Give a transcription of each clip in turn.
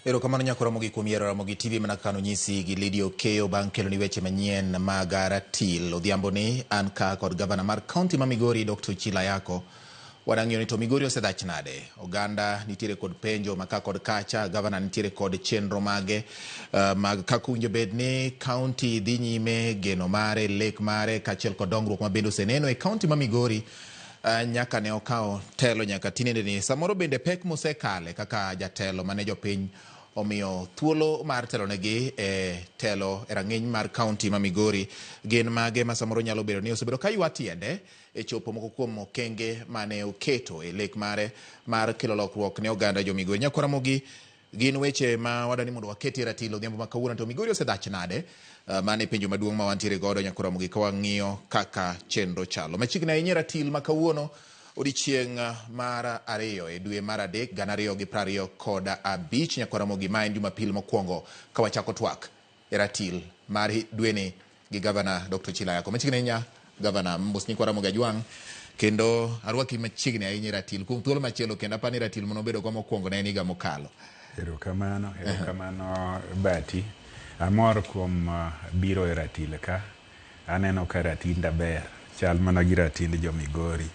Erokamano nyako Ramogi kuom yiero Ramogi TV mana kaka nonyisi gi Lydia Okeyo bang' keloni weche manyien mag ratil. Odhiamboni an ka kod gavana mar kaunti ma Migori Dr. Ochilo Ayako. Wadang'iyo ni to Migori osedhach nade? Oganda nitiere kod penjo ma ka kod kacha, gavana nitiere kod chenro mage mag kaka owinjo bed ni kaunti dhi nyime, geno mare, lek mare kaachiel kod dongruok ma bende oseneno e kaunti ma Migori nyaka ne okawo telo nyaka tinendeni. Samoro bende pek mosekale kaka jatelo mane jopiny omiyo thuolo mar telonegi e telo e rang'iny mar kaunti ma Migori gin mage ma samoro nyalo bedo ni osebedo ka ywa tiende e chopo moko kuom okenge mane oketo e lek mare mar kelo lokruok ne oganda jo Migori. Nyakwa Ramogi, gin weche ma wadwani mondo waketie ratil odhiambo ma kawuono to Migori osedhach nade? Mano e penjo maduong' ma wantiere godo nyakwa Ramogi ka wang'iyo kaka chenro chalo. Machiegni ahinya e ratil ma kawuono odiechieng' mar 2 e dwe mar 3 2025 nyakwa Ramogi, ma en Jumapil mokwongo ka wachako twak e ratil mar dweni gi gavana Dr. Ochilo Ayako. Machiegni ahinya gavana, mos nyikwa Ramogi Ajwang' kendo arwaki machiegni ahinya e ratil kuom thuolo machielo kendo apani ni ratil manobedo go mokwongo ne en higa mokalo. Erokamano, erokamano Bati. Amor kuom biro e ratil ka. Aneno ka ratinda ber, chal mana gi ratind jo Migori.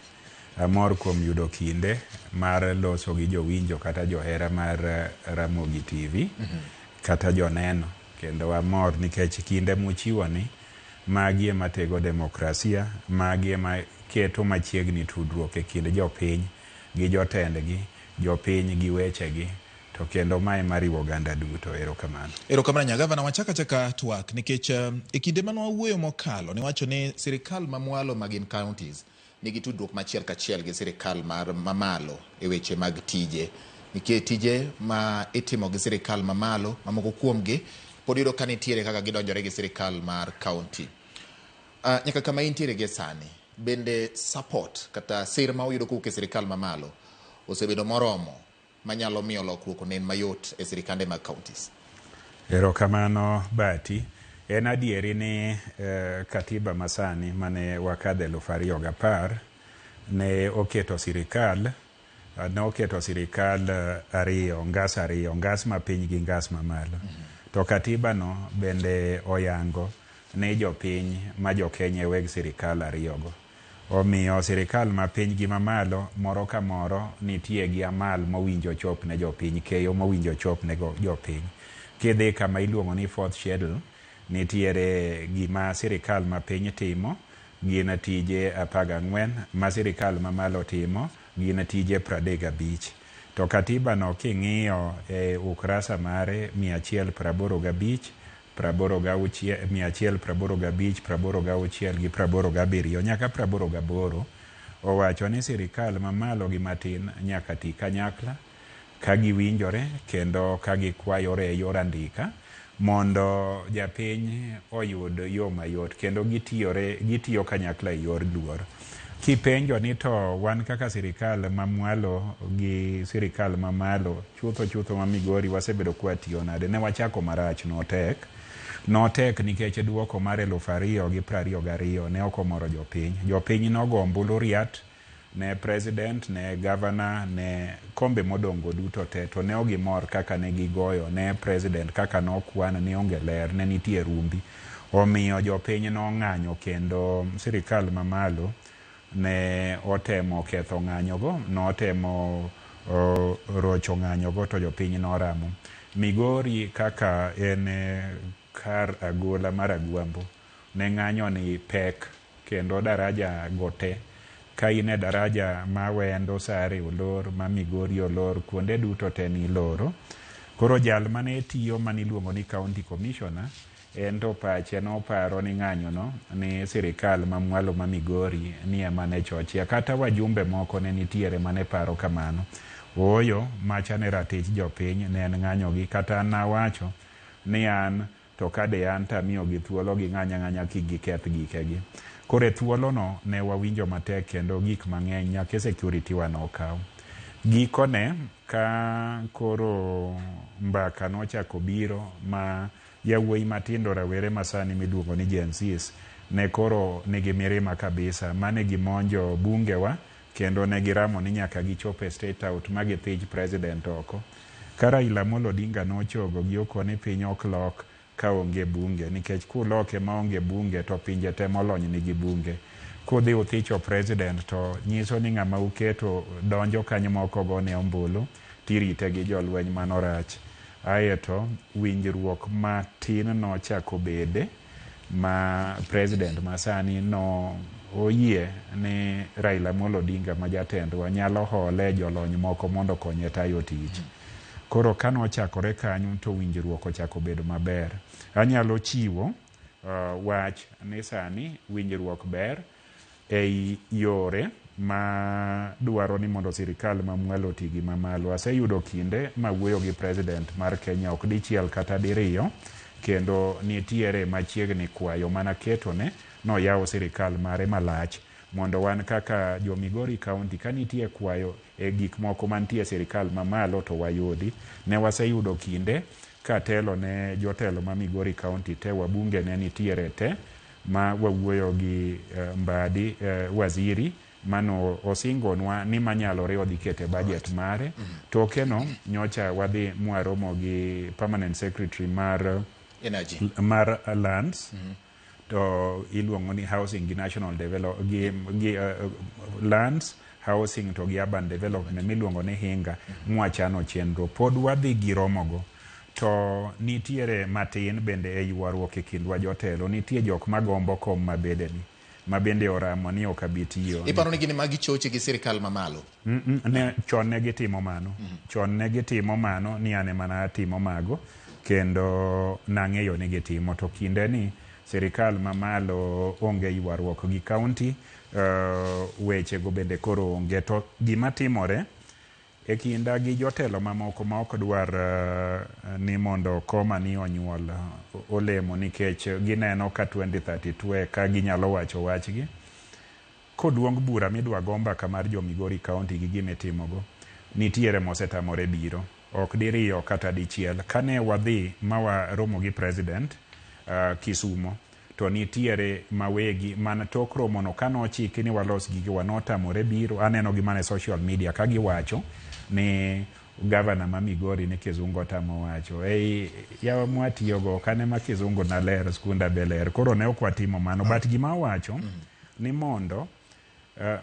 Amor kuom yudo kinde mar loso gi jowinjo kata johera mar Ramogi TV kata joneno. Kendo amor nikech kinde muchiwo ni, magi ema tego demokrasia, magi ema keto machiegni tudruok e kind jopiny gi jotendgi, jopiny gi wechegi, to kendo mae ema riwo oganda duto. Erokamano. Erokamano nya gavana, wachak achaka twak nikech e kinde mane wawuoyo mokalo niwacho ni sirikal mamwalo ma gin counties nigi tudruok machiel kachiel gi sirikal mar mamalo e weche mag tije. Nitie tije ma itimo gi sirikal mamalo ma moko kuomgi pod iyudo ka nitiere kaka gidonjore gi sirikal mar county. Nyaka kama intiere gie sani, bende support kata sir ma uyudo kowuok e sirikal mamalo osebedo moromo manyalo miyo lokruok onen mayot e sirikande mag counties? Erokamano Bati. En adieri ni katiba masani mane wakadhe 2010 ne oketo sirikal ne oketo sirikal ariyo, ngas ariyo, ngas mapiny gi ngas mamalo. To katiba no bende oyango ni jopiny ma jo Kenya e weg sirikal ariyogo. Omiyo sirikal mapiny gi mamalo moro ka moro nitie gi amal mowinjo chop ne jopiny, keyo mowinjo chop ne jopiny. Kidhi kama iluongo ni fourth schedule, nitiere gima sirikal mapiny timo, gin tije 14, ma sirikal mamalo timo gin tije 35. To katiba no king'iyo e ukurasa mare 185, 86, 185, 86 gi 87 nyaka 88, owacho ni sirikal mamalo gi matin nyaka ti kanyakla ka giwinjore kendo ka gikwayore e yor andika mondo japiny oyud yo mayot kendo gitiyo kanyakla e yor luor. Kipenjo ni to wan kaka sirikal mamwalo gi sirikal mamalo chutho chutho ma Migori wasebedo kwatiyo nade? Ne wachako marach, notek. Notek nikech duoko mar 2022 ne ok omoro jopiny. Jopiny nogo ombulu riat ne president, ne governor, ne kombe modong' go duto te, to ne ok gimor kaka ne gigoyo ne president, kaka nokwan ne onge ler, ne nitie rumbi. Omiyo jopiny nong'anyo kendo sirikal mamalo ne otemo ketho ng'anyogo, notemo rocho ng'anyogo to jopiny noramo. Migori kaka en kar agola mar Agwambo, ne ng'anyo ni pek kendo daraja go te. Ka in e daraja ma Wendo Sare olor, ma Migori olor, kuonde duto te niloro. Koro jal mane tiyo maniluongo ni county commissioner, en to pache noparo ni ng'anyo no ni sirikal mamwalo ma Migori ni ema ne chochia. Kata wajumbe moko ne nitiere mane paro kamano. Ooyo, macha ne ratich jopiny, ne en ng'anyo gi. Kata nawacho ni an to kade an tamiyogi thuolo ging'any ang'anya kik giketh gikegi. Koro e thuolono ne wawinjo matek kendo gik mang'eny nyaka security wa nokaw. Gikone ka koro mbaka nochako biro ma yawuoyi matindo rawere masani miluongo ni Gen Zs ne koro nigi mirima kabisa mane gimonjo bungewa kendo ne giramo ni nyaka gichop e State House ma githich president oko. Ka Raila Amolo Odinga nochogo gi okone piny ok lok kaonge bunge nikech kuloke maonge bunge to pinje te molony nigi bunge. Kudhi uthicho president to nyiso ni ng'ama uketo donjo kanyo ma ok ogone ombulu tirite gi jolweny mano rach. Aeto winjruok matin nochako bede ma president masani no oyie ni Raila Amolo Odinga ma jatendwa nyalo hole jolony moko mondo okonye tayo tich. Koro kanochakore kanyo to winjruok ochako bedo maber. Anyalo chiwo wach ni sani winjruok ber ei yore ma dwaro ni mondo sirikal mamwalo oti gi mamalo. Aseyudo kinde mawuoyo gi president mar Kenya ok dichiel kata diriyo kendo nitiere machiegni kwayo mana ketone noyaw sirikal mare malach mondo wan kaka jo Migori County ka nitie kwayo e gik moko mantie e sirikal mamalo to wayudi. Ne waseyudo kinde katelo ne jotelo ma Migori County te, wabunge ne nitiere te ma wawuoyo gi Mbadi waziri mano osingonwa ni manyalore odhi kete budget mare. Tokeno nyocha wadhi mwaromo gi permanent secretary mar Energy. Mar lands to iluongo ni housing gi national develop gi lands, housing to gi urban development miluongo ni Hinga mwachano chenro pod wadhi gi romogo to nitiere matin bende e ywaruok e kindwa jotelo. Nitie jok magombo kom mabedeni ma bende oramo ni ok abi tiyo. Iparo ni gin ema gichoche gi sirikal mamalo? Ne, chon ne gitimo mano. Chon ne gitimo mano ni an ema natimo mago kendo nang'eyo ni gitimo to kinde ni sirikal mamalo onge ywaruok gi county, weche go bende koro onge. To gima timore e kinda gi jotelo mamoko ma ok dwar ni mondo koma ni onyuol olemo nikech gineno ka 2032 ka ginyalo wacho wachgi koduong bura midwa go mbaka mar jo Migori County gi gimitimogo nitiere mosetamore biro ok diriyo kata dichiel. Kane wadhi ma waromo gi president Kisumo to nitiere mawegi man tok romono kanochiki ni walos gigewa notamore biro. Aneno gi mana e social media ka giwacho ni gavana ma Migori ni kizungu otamo wacho. Ei yawa mwatiyogo kane ma kizungu naler skunda be ler koro ne ok watimo mano but gima awacho ni mondo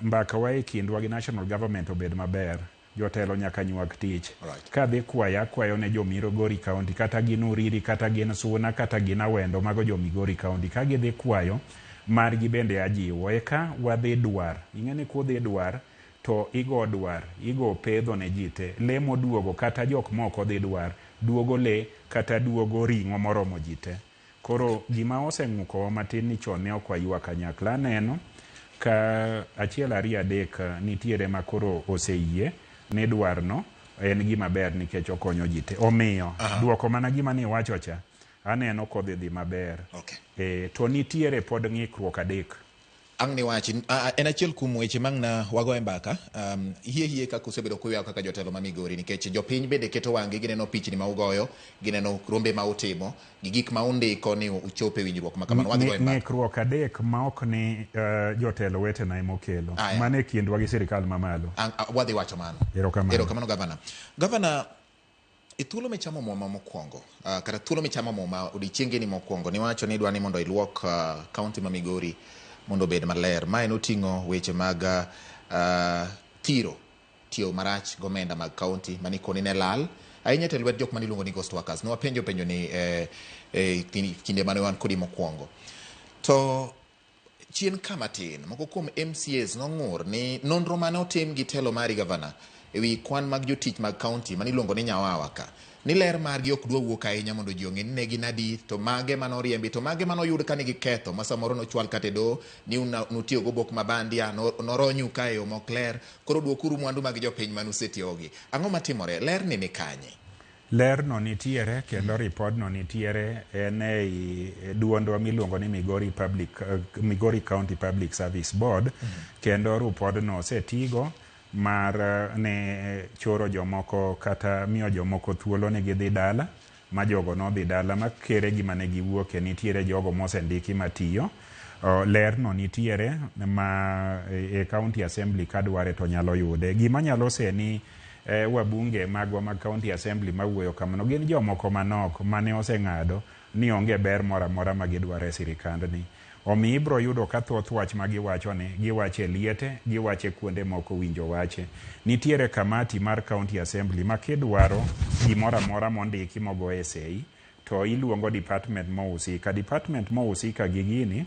mbaka wa e kindwa gi national government obed maber, jotelo nyaka nywak tich. Kadhi kwayo akwayo ne jo Migori County kata gin Uriri kata gin Suna kata gin Awendo mago jo Migori County ka gidhi kwayo margi bende ajiwo eka wadhi dwar. Ing'e ni kudhi dwar to igo dwar igo pedho ne ji te le moduogo kata jok mok odhi dwar duogo le kata duogo ring'o moromo ji te. Koro gima oseng'ukowa matin ni chon ne ok waywa kanyakla. Aneno ka achiel ariyo adek nitiere ma koro oseyie ni dwarno en gima ber nikech okonyo ji te. Omiyo duoko mana gima ni iwacho cha aneno kodhi dhi maber. To nitiere pod ng'ikruok adek. Ang' ni wachi en achiel kuom weche mang' na wago e mbaka hie hie kaka usebedo kuywago kaka jotelo ma Migori nikech jopiny bende keto wang'gi gineno pichni ma ugoyo gineno rombe ma utimo gi gik ma undiko ni uchopo e winjruok ma kamano. Wadhi goyo mbaka. Ng'ikruok adek ma ok ni jotelo wetena ema okelo. Mano e kindwa gi sirikal mamalo. Wadhi wacho mano. Erokamano. Erokamano gavana. Gavana, e thuolo michamo muma mokwongo, kata thuolo michamo muma odiechiengeni mokwongo, niwacho ni idwa ni mondo iluok kaunti ma Migori mondo obed maler. Mae noting'o weche mag thiro tiyo marach gomenda mag kaunti manikoni ne lal ahinya to e lwet jok maniluongo ni ghost workers. Nwapenjo penjo ni kinde mane wan kodi mokwongo. To chien ka matin, moko kuom MCAs nong'ur ni nonro mane otim gi telo mari gavana ewi kwan mag jotich mag kaunti maniluongo ni Nyawawa ka, ni ler margi ok dwa wuok ahinya mondo ji ong'e ni ne gin adi, to mage mane oriembi, to mage mane oyud ka nigi ketho ma samoro nochwal kata e doho ni nutiyo gobok mabandia, noronyu ka e yo mok ler, koro duokuru mwandu mag jopiny mane usetiyogi. Ang'o matimore? Ler ni ni kanye? Lerno nitiere kendo ripodno nitiere en ei duondwa miluongo ni Migori Public, Migori County Public Service Board kendo ripodno osetigo mar ne choro jomoko kata miyo jomoko thuolo ni gidhi dala ma jogo nodhi dala ma kere gima ne giwuoke nitiere jogo mosendiki matiyo. Lerno nitiere ma e county assembly kadware to nyalo yude. Gima nyalo seni Wabunge magwa mag County Assembly mawuoyo kamano gin jomoko manok mane oseng'ado ni onge ber moro amora ma gidwaro e sirikandni. Omiyo ibiro yudo ka thoth wach ma giwacho ni giwacho e liete, giwacho e kuonde ma ok owinjo wache. Nitiere kamati mar County Assembly ma kidwaro gimoro amora mondiki mogoye sei to iluongo department mohusika. Department mohusika gi gini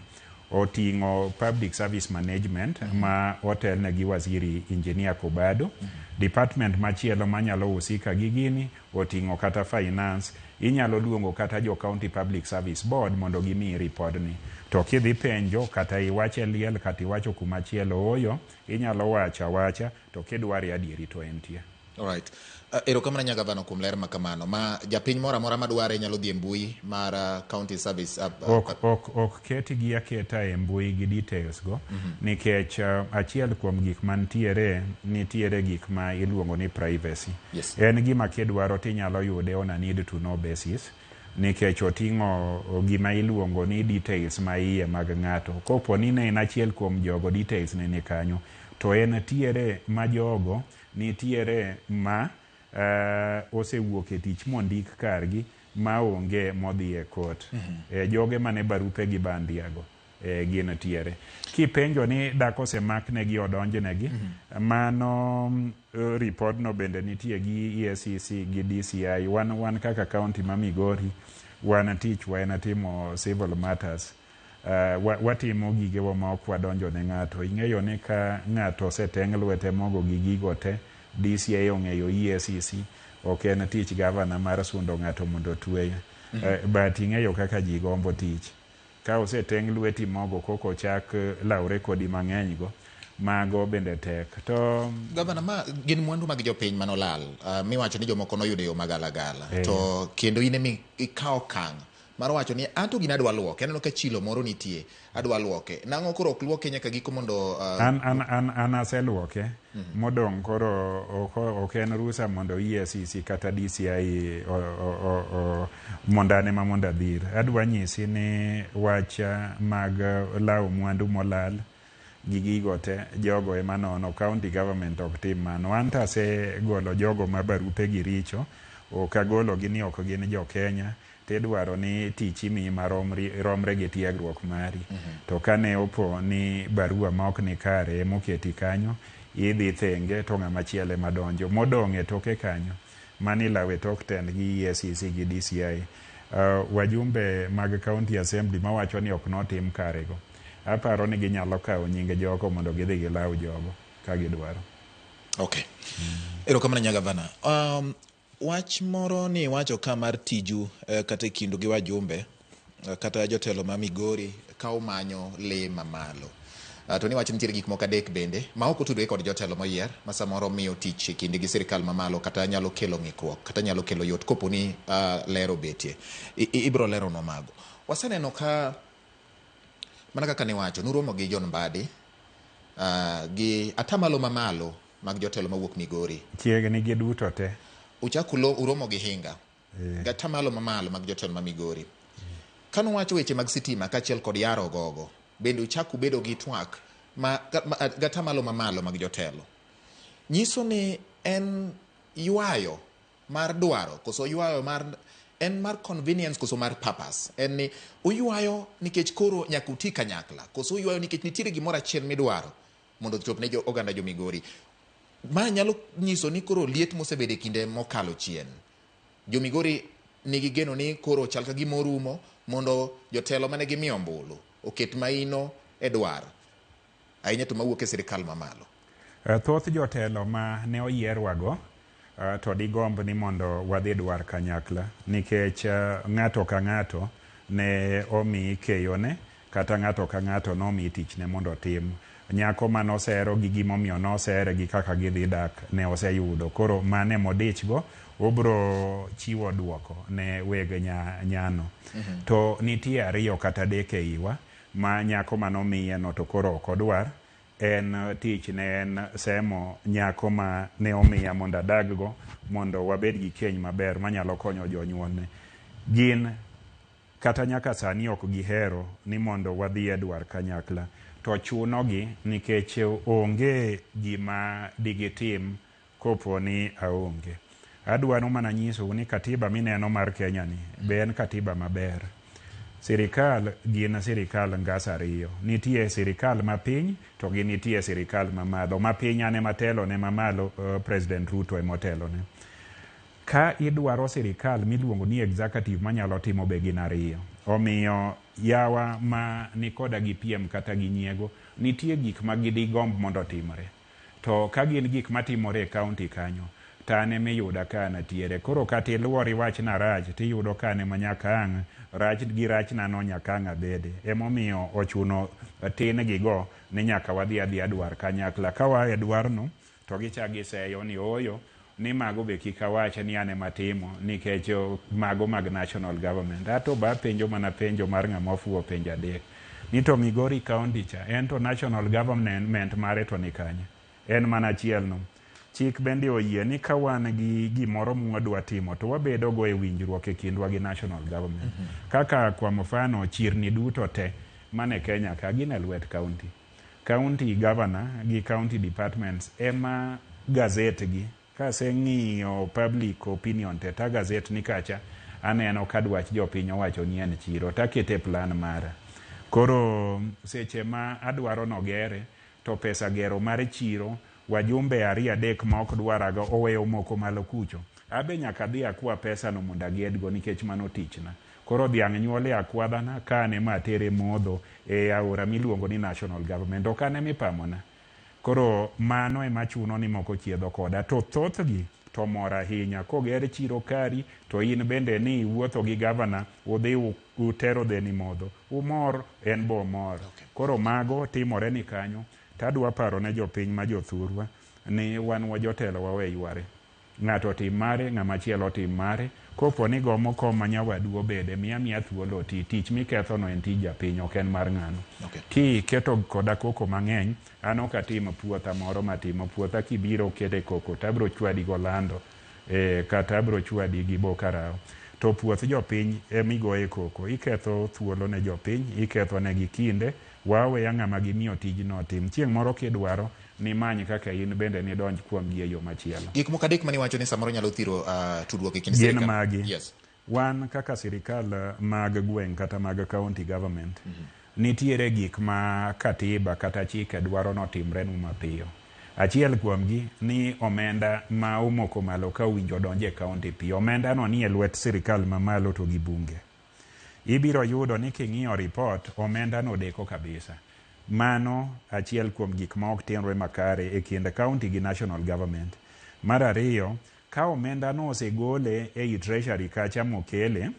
oting'o Public Service Management ma otelne gi waziri Engineer Kobado. Department machielo manyalo husika gi gini oting'o kata finance, inyalo luongo kata jo County Public Service Board mondo gimiyi ripodni. To kidhi penjo kata iwache liel kata iwacho kuma chielo ooyo, inyalo wacho awacha to kidware adieri to entie. Alright. Erokamano nya gavana kuom ler ma kamano. Ma japiny moro amora madware nyalo dhi e mbui mar county service. Ok ketgi aketa e mbui gi details go nikech achiel kuom gik mantiere nitiere gik ma iluongo ni privacy. En gima kidwaro tinyalo yude on a need to know basis nikech oting'o gima iluongo ni details ma iye mag ng'ato. Kopo ni ne en achiel kuom jogo details ne ni kanyo to en tiere ma jogo nitiere ma osewuok e tich mondik kargi ma onge modhi e court. Joge mane barupe gi bandia go gin tiere. Kipenjo ni dak osemaknegi odonjnegi, mano report no bende nitie gi EACC gi DCI. Wan kaka county ma Migori, wan tichwa en timo civil matters. Watimo gigewa ma ok wadonjo ne ng'ato. Ing'eyo ni ka ng'ato oseteng' lwete mogo gi gigo te, DCI ong'eyo EACC, ok en tich gavana mar sundo ng'ato mondo otweye. But ing'eyo kaka ji gombo tich. Ka oseteng' lweti mogo koko chak lawre kodi mang'eny go, mago bende tek. To Gavana, ma gin mwandu mag jopiny manolal miwacho ni jomoko noyudo e yo magalagala. To kendo in emi ikawo okang' mar wacho ni anto gini adwa luoke. Aneno ka chilo moro nitie, adwa luoke. Nang'o koro ok luoke nyaka giko mondo An aseluoke. Modong' koro ok en rusa mondo EACC kata DCI mondo an ema mondo adhir. Adwa nyisi ni wach mag lawo mwandu molal gi gigo te jogo ema nono, county government ok tim mano. An to asegolo jogo ma barupe gi richo, ok agologi ni ok gin jo Kenya, tidwaro ni tich imiyi maromre gi tiegruok mari. To kane opo ni barua ma ok ni kare emoketi kanyo, idhi thenge to ng'ama chielo ema donjo. Modong' e toke kanyo, mani ilawo e tok tend gi EACC gi DCI. Wajumbe mag county assembly mawacho ni ok notim kare go, aparo ni ginyalo kawo nying jogo mondo gidhi gilaw jogo ka gidwaro. Okay. Erokamano nya gavana. Wach moro ni iwacho ka mar tiju kata e kindu gi wajumbe kata jotelo ma Migori ka umanyo lee mamalo. To niwacho nitiere gik moko adek bende ma ok otudore kod jotelo moyier ma samoro miyo tich e kinde gi sirikal mamalo kata nyalo kelo ng'ikruok kata nyalo kelo yot kopo ni ler obetie. Ibiro leronwa mago. Waseneno ka mana kaka niwacho nuromo gi John Mbadi gi atamalo mamalo mag jotelo mawuok Migori. Chiegni gi duto te. Uchako uromo gi Hinga. Gi atamalo mamalo mag jotelo ma Migori. Kano wacho weche mag sitima kaachiel kod yaro gogo, bende uchako ubedo gi twak ma gatamalo mamalo mag jotelo. Nyiso ni en ywayo mar dwaro koso ywayo mar en mar convenience koso mar purpose. En ni uywayo nikech koro nyaka uti kanyakla koso uywayo nikech nitiere gimoro achiel midwaro mondo ochop ne jo oganda jo Migori. Ma nyalo nyiso ni koro liet mosebedo e kinde mokalo chien. Jo Migori nigi geno ni koro chal ka gima orumo mondo jotelo mane gimiyo ombulu oket maino e dwar ahinya to mawuok e sirikal mamalo. Thoth jotelo ma ne oyierwago to digomb ni mondo wadhi dwar kanyakla nikech ng'ato ka ng'ato ne omi keyone kata ng'ato ka ng'ato nomi tichne mondo otim. Nyako manosero gi gimomiyo nosere gi kaka gidhi dak ne oseyudo. Koro mane modichgo obro chiwo duoko ne weg nyano. To nitie ariyo kata adek e iwa ma nyako manomiye no to koro ok odwar. En tich ne en semo nyako ma ne omiya mondo adag go mondo wabed gi keny maber manyalo konyo jonyuolne. Gin kata nyaka sani ok gihero ni mondo wadhi e dwar kanyakla. To chunogi nikech onge gima digitim kopo ni aonge. Adwaro mana nyisou ni katiba mineno mar Kenya ni be en katiba maber. Sirikal gin sirikal ngas ariyo. Nitie sirikal mapiny to gi nitie sirikal mamalo. Mapiny an ema telone, mamalo President Ruto ema otelone. Ka idwaro sirikal miluongo ni executive manyalo timo be gin ariyo. Omiyo yawa ma nikoda gi piem kata gi nyiego, nitie gik ma gidigomb mondo otimre. To ka gin gik matimore e county kanyo, to an ema iyuda ka an atiere. Koro kata iluor iwachna rach, tiyudo ka an ema nyaka ang' rach gi rachna no nyaka ang' abede. Emomiyo ochuno tin gi go ni nyaka wadhi adhiya dwar kanyakla. Ka waa e dwarno, to gichak giseyo ni ooyo, ni mago be kik awach ni an ema atimo nikech mago mag national government. Ato be apenjo mana penjo mar ng'ama ofuwo penjo adek. Ni to Migori county cha, en to national government mare to ni kanye? En mana achiel no. Chik bende oyie ni ka wan gi gimoro mwadwa timo to wabedo go e winjruok e kindwa gi national government. Kaka kwa mfano chirni duto te mane Kenya ka gin e lwet county. County governor gi county departments ema gazette gi. Kaseng'iyo public opinion te ta gazette ni kacha aneno ka dwach jopiny owacho ni en chiro takete plan mara. Koro seche ma adwaro nogere to pesa gero mar chiro wajumbe ariyo adek ma ok dwarago oweyo moko malo kucho. Abe nyaka adhi akwa pesa no mondo agedgo nikech mano tichna. Koro dhiang' nyuol e akwadhana ka an ema atere modho e aora miluongo ni national government. Ok an ema ipamona. Koro mano ema chuno ni moko chiedho koda. To thothgi to mor ahinya. Koger chiro kari to in bende ni iwuotho gi gavana udhi utero dheni modho. Umor en bo omor. Koro mago timore ni kanyo. Tadwa paro ne jopiny ma jothurwa ni wan wa jotelo wawe yware. Ng'ato otim mare, ng'ama chielo otim mare. Kopo ni gomo kom ma nyawadu obede, miya miya thuolo oti. Tich miketho no en tij japiny, ok en mar ng'ano. Kiketo koda koko mang'eny, an ok atim puotha moro matimo. Puotha kibiro kete koko to abiro chwadi golando, kata abiro chwadi gi bokarao. To puoth jopiny emigoye koko. Iketho thuolo ne jopiny, iketho negi kinde, waweya ng'ama gimiyo tijno otim. Chieng' moro kidwaro, nimany kaka in bende nidonj kuomgi e yo machielo. Gik moko adek mane iwacho ni samoro nyalo thiro tudruok e kind Gin sirikal. magi. Yes. Wan kaka sirikal mag gweng' kata mag county government, nitiere gik ma katiba kata chike dwaro notimrenu mapiyo. Achiel kuomgi ni omenda ma omoko malo ka owinjo donj e county piyo. Omenda no nie lwet sirikal mamalo to gi bunge. Ibiro yudo ni king'iyo report, omenda no deko kabisa. Mano achiel kuom gik ma ok timre makare e kind county gi national government. Mar ariyo, ka omenda no osegole ei treasury kacha mokele,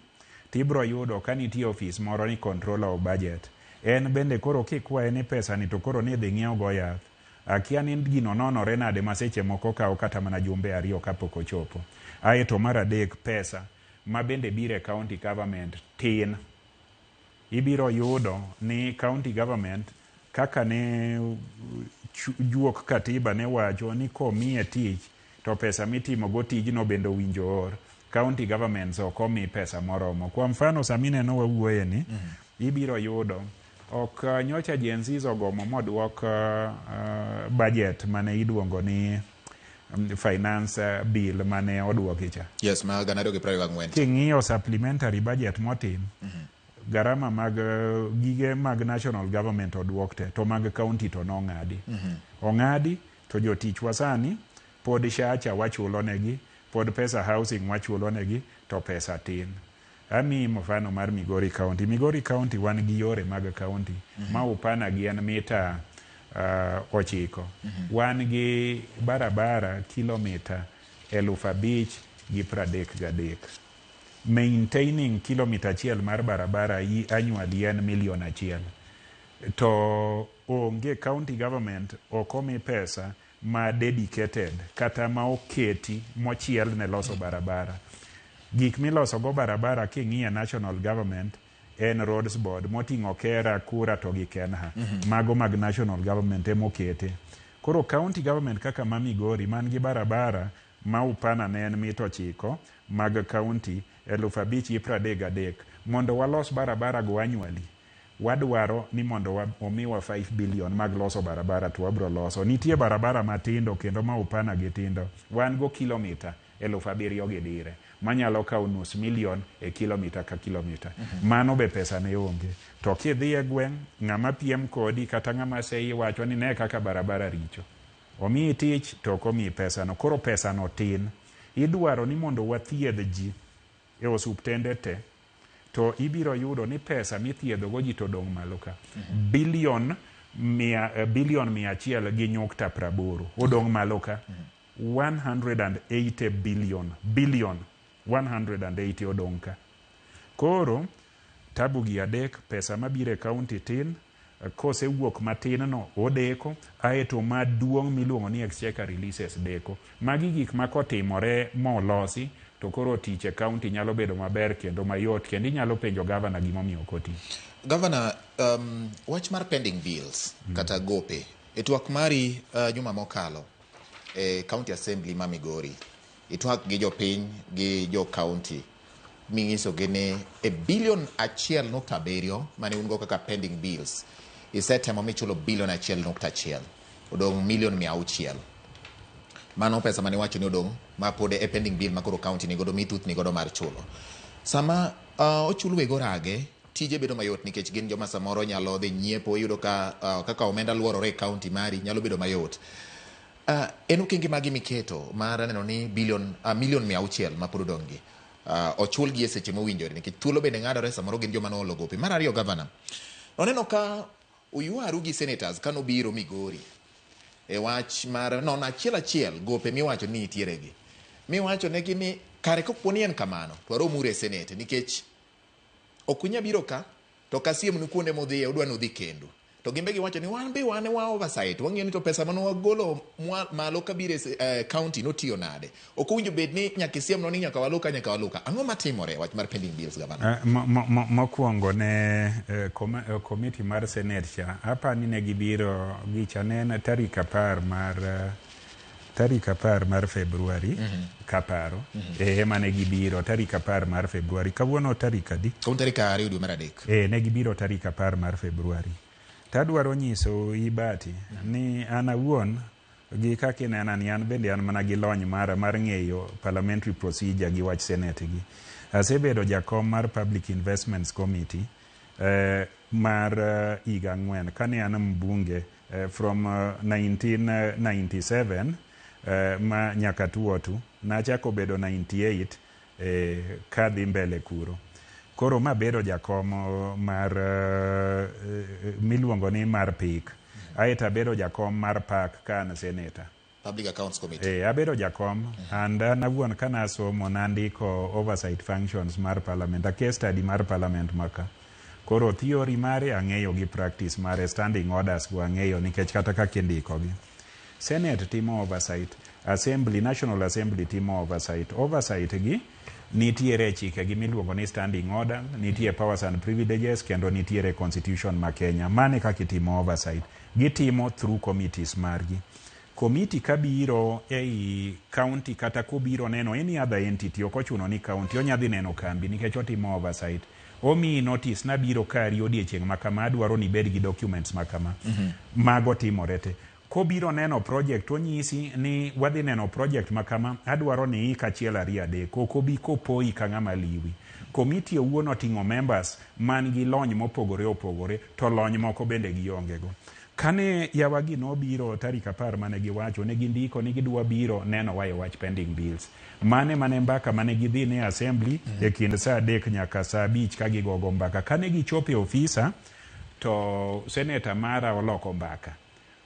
tibiro yudo ka nitie ofis moro ni controller of budget. En bende koro kikwaye ni pesa ni to koro ni idhi ng'iew go yath. Akia ni gino nonore nade ma seche moko kawo kata mana jumbe ariyo kapok ochopo. Aeto mar adek, pesa ma bende biro e county government tin. Ibiro yudo ni county government kaka ne juok katiba ne wacho ni komiye tich to pesa mitimo go tijno bende owinjo or. County governments ok omi pesa moromo. Kwa mfano sama ineno wawuoye ni, ibiro yudo ok nyocha Gen Zs ogomo moduok budget mane iluongo ni finance bill mane oduoki cha. Yes, ma 2024. King'iyo supplementary budget motim, garama mag gige mag national government oduok te, to mag county to nong'adi. Ong'adi to jotichwa sani pod shacha wachulo negi, pod pesa housing wachulo negi, to pesa tin. Amiyi mfano mar Migori County. Migori County wan gi yore mag county ma upana gi en mita 9. Wan gi barabara kilomita 5,033. Maintaining kilomita achiel mar barabara annually en milion 1. To onge county government ok omi pesa ma dedicated kata ma oketi mochiel ne loso barabara. Gik miloso go barabara king'iyo national government en roads board moting'o KeRRA, KURA to gi KeNHA. Mago mag national government emokete. Koro county government kaka ma Migori man gi barabara ma upana ne en mita 9 mag county 5,033. Mondo walos barabara go annually, Wadwaro ni mondo omiwa 5 billion mag loso barabara to wabro loso. Nitie barabara matindo kendo ma upana gi tindo. Wan go kilomita 7,000 gi dire manyalo kawo nus million e kilomita ka kilomita. Mano be pesa ne onge. To kidhi e gweng', ng'ama piem kodi kata ng'ama seyi wacho ni ne kaka barabara richo. Omiyi tich to ok omiyi pesano. Koro pesano tin. Idwaro ni mondo wathiedh ji e osuptende te. To ibiro yudo ni pesa mithiedho go ji to odong' malo ka. Billion mia, billion 100.80 odong' malo ka. 180 billion, billion 180 odong' ka. Koro tabu gi adek, pesa mabiro e county tin, kosewuok matin no odeko, aeto maduong' miluongo ni exchequer releases deko. Magi gik ma kotimore molosi to koro tich e county nyalo bedo maber kendo mayot, kendo inyalo penjo gavana gimomiyo ok oti. Gavana, wach mar pending bills kata gope e twak mari juma mokalo e County Assembly ma Migori, itwak gi jopiny gi jo county minyisogi ni e bilion 1.7 mane un go kaka pending bills, isetemo michulo bilion 1.1, odong' milion 600. Mano pesa mane iwacho ni odong' ma pod e pending bill ma koro county ni godo mithuth ni godo mar chulo. Sama ochul weg orage, tije bedo mayot nikech gin joma samoro nyalo dhi nyiepo, iyudo ka kaka omenda luorore e county mari nyalo bedo mayot. En okenge mage miketo mar neno ni bilion milion 600 ma pod odong' gi ochul gi e seche mowinjore, nikech thuolo bende ng'adore, samoro gin joma noolo gope. Mar ariyo, gavana, oneno ka uywaru gi senators kanobiro Migori e wach mar nono achiel achiel gope miwacho ni nitiere gi, miwacho negi ni kare kopo ni en kamano to waromuru e senate, nikech ok unya biro ka to kasiemnu kuonde mudhiye, udwa ni udhi kendu. To gin be giwacho ni wan be wan wa oversight, wang'iyo ni to pesa mane wagolo malo kabiro e county notiyo nade. Ok owinjo bed ni nyaka isiemnwa ni nyaka waluka, nyaka waluka. Ang'o matimore wach mar pending bills, gavana? Mokwongo ne committee mar senate cha, apani ne gibiro gicha ne en tarik 10 mar February kaparo. Ema ne gibiro tarik 10 mar February. Kawuono tarik adi? Kawuono tarik 2 dwe mar 3. Ne gibiro tarik 10 mar February. Tadwaro nyiso Ibati ni an awuon gi kaka inena ni an bende an mana gi lony mara mar ng'eyo parliamentary procedure gi wach senate gi. Asebedo jakom mar Public Investments Committee mar higa 4 kane an mbunge from 1997 ma nyaka 2002, nachako bedo 98 kadhi mbele kuro. Koro mabedo jakom mar miluongo ni mar PIC. Aeto abedo jakom mar PAC ka an senator. Public Accounts Committee. Abedo jakom and an awuon kanasomo nandiko oversight functions mar parliament, a case study mar parliament maka. Koro theory mare ang'eyo gi practice mare, standing orders go ang'eyo nikech kata kaka indikogi. Senate timo oversight, Assembly, National Assembly timo oversight. Oversight gi nitiere chike gi miluongo ni standing order, nitie powers and privileges, kendo nitiere constitution ma Kenya. Mane kaka itimo oversight. Gitimo through committees margi. Committee kabiro ei county kata kobiro neno any other entity, ok ochuno ni county, onya dhi neno kambi nikech otimo oversight. Omiyi notice nabiro kari odiechieng' ma kama, adwaro ni ibed gi documents ma kama. Mago timore te. Kobiro neno project, onyisi ni wadhi neno project ma kama, adwaro ni iik 1, 2, 3. Ok obi kopoyi ka ng'ama liwi. Committee owuon oting'o members man gi lony mopogore opogore, to lony moko bende gionge go. Kane yawagi nobiro tarik 10 mane giwacho, ne gindiko ni gidwa biro neno wa e wach pending bills. Mane mane mbaka mane gidhi ne assembly e kind saa 3 nyaka saa 5 ka gigogo mbaka. Kane gichopo e ofisa, to seneta mara oloko mbaka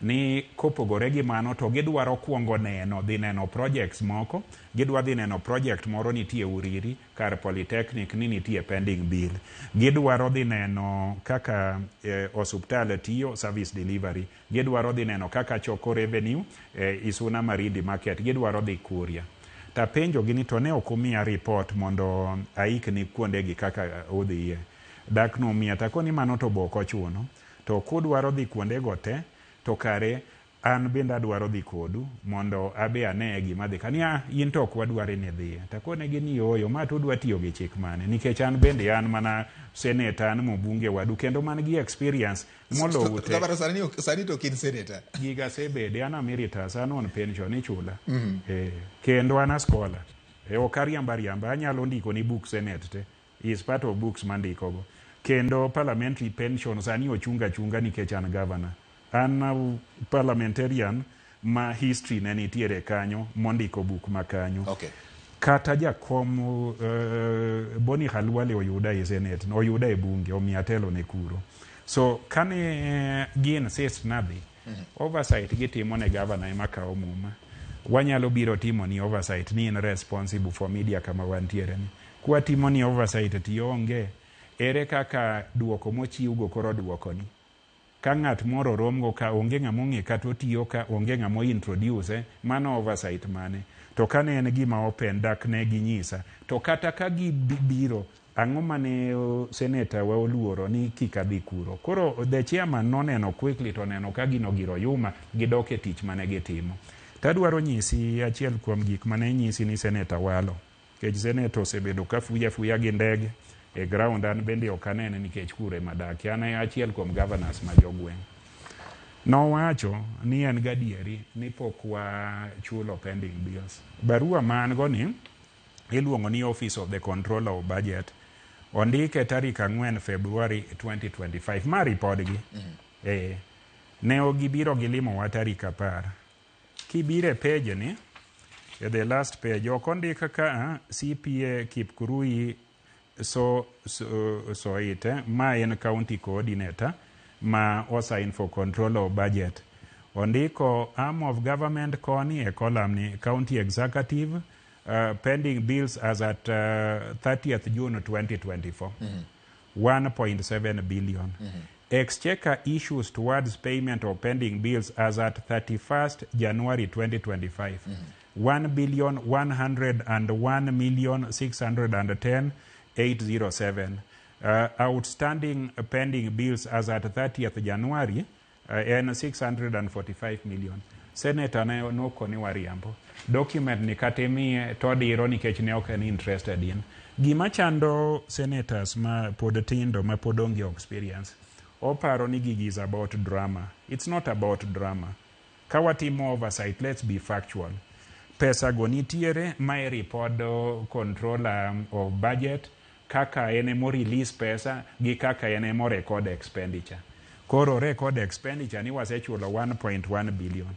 ni kopogore gi mano to gidwaro kuongo neno dhi neno projects moko. Gidwa dhi neno project moro nitie Uriri kar polytechnic ni nitie pending bill. Gidwaro dhi neno kaka osuptal tiyo, service delivery. Gidwaro dhi neno kaka choko revenue Isuna Marindi market. Gidwaro dhi Kuria. Tapenjo gi ni to ne ok umiya report mondo aikni kuondegi kaka udhiye. Dak nomiya takoni mano to be ok ochuno. To kudwaro dhi kuondego te to kare An bende adwaro dhi kodu mondo abe aneye gima dhi ka. Ni ah, in to ok wadwari ni idhiye. To akonegi ni ooyo, ma to udwa tiyo gi chik mane? Nikech an bende an mana senator, an mbunge wadu kendo man gi experience molou te. Gavana sani ok- sani to ok in senator. Giga asebede, an emeritus, an on pension, ichula. Eh, kendo an a scholar. Eh, ok ariamba ariamba, anyalo ndiko ni book senate te. Is part of books mandikogo. Kendo parliamentary pension sani ochung achunga nikech an governor. An parliamentarian ma history ne nitiere kanyo mondiko buk ma kanyo. Kata jakom Boni Khalwale oyuda e senate, oyuda e bunge, omiyo atelo ne kuro. So kane gi insist nadhi, oversight gitimo ne governor ema kawo muma. Wanyalo biro timo ni oversight ni in responsible for media kama wantiere ni. Kwatimo ni oversight tionge, ere kaka duoko mochiwgo koro duokoni? Ka ng'at moro romgo ka onge ng'ama ong'e kata otiyo ka onge ng'ama introduce, mano oversight mane? To kane en gima open dak ne ginyisa. To kata ka gibiro, ang'o mane senator wa oluoro ni kik adhi kuro? Koro the chairman noneno quickly to oneno ka gino gir oyuma gidok e tich mane gitimo. Tadwaro nyisi achiel kuom gik mane nyisi ni senator walo. Nikech senator osebedo ka fuya fuya gi ndege e ground an bende ok anene nikech kure madakie. An e achiel kuom governors ma jogweng'. Nowacho ni en gadieri ni pok wachulo pending bills. Barua ma an go ni iluongo ni Office of the Controller of Budget ondike tarik 4 February 2025. Ma ripodgi. Eh, ne gibiro gilimowa tarik 10. Kibiro e page ni, e the last page, ok ondik ka CPA Kipkurui Soite, ma en county coordinator ma osign for control of budget. Ondiko arm of government koni e column ni county executive pending bills as at 30th June 2024. 1.7 billion. Exchequer issues towards payment of pending bills as at 31st January 2025. 1 billion 101 million 610 807. Outstanding pending bills as at 30th January en 645 million. Senator ne nokoni wariambo. Document ni kata imiye to odiro nikech ne ok en interested in. Gima chando senators ma pod tindo ma pod onge experience, oparo ni gigi is about drama. It's not about drama. Ka watimo oversight, let's be factual. Pesa go nitiere ma e report controller of budget kaka en emo release pesa gi kaka en emo record expenditure. Koro record expenditure ni wasechulo 1.1 billion.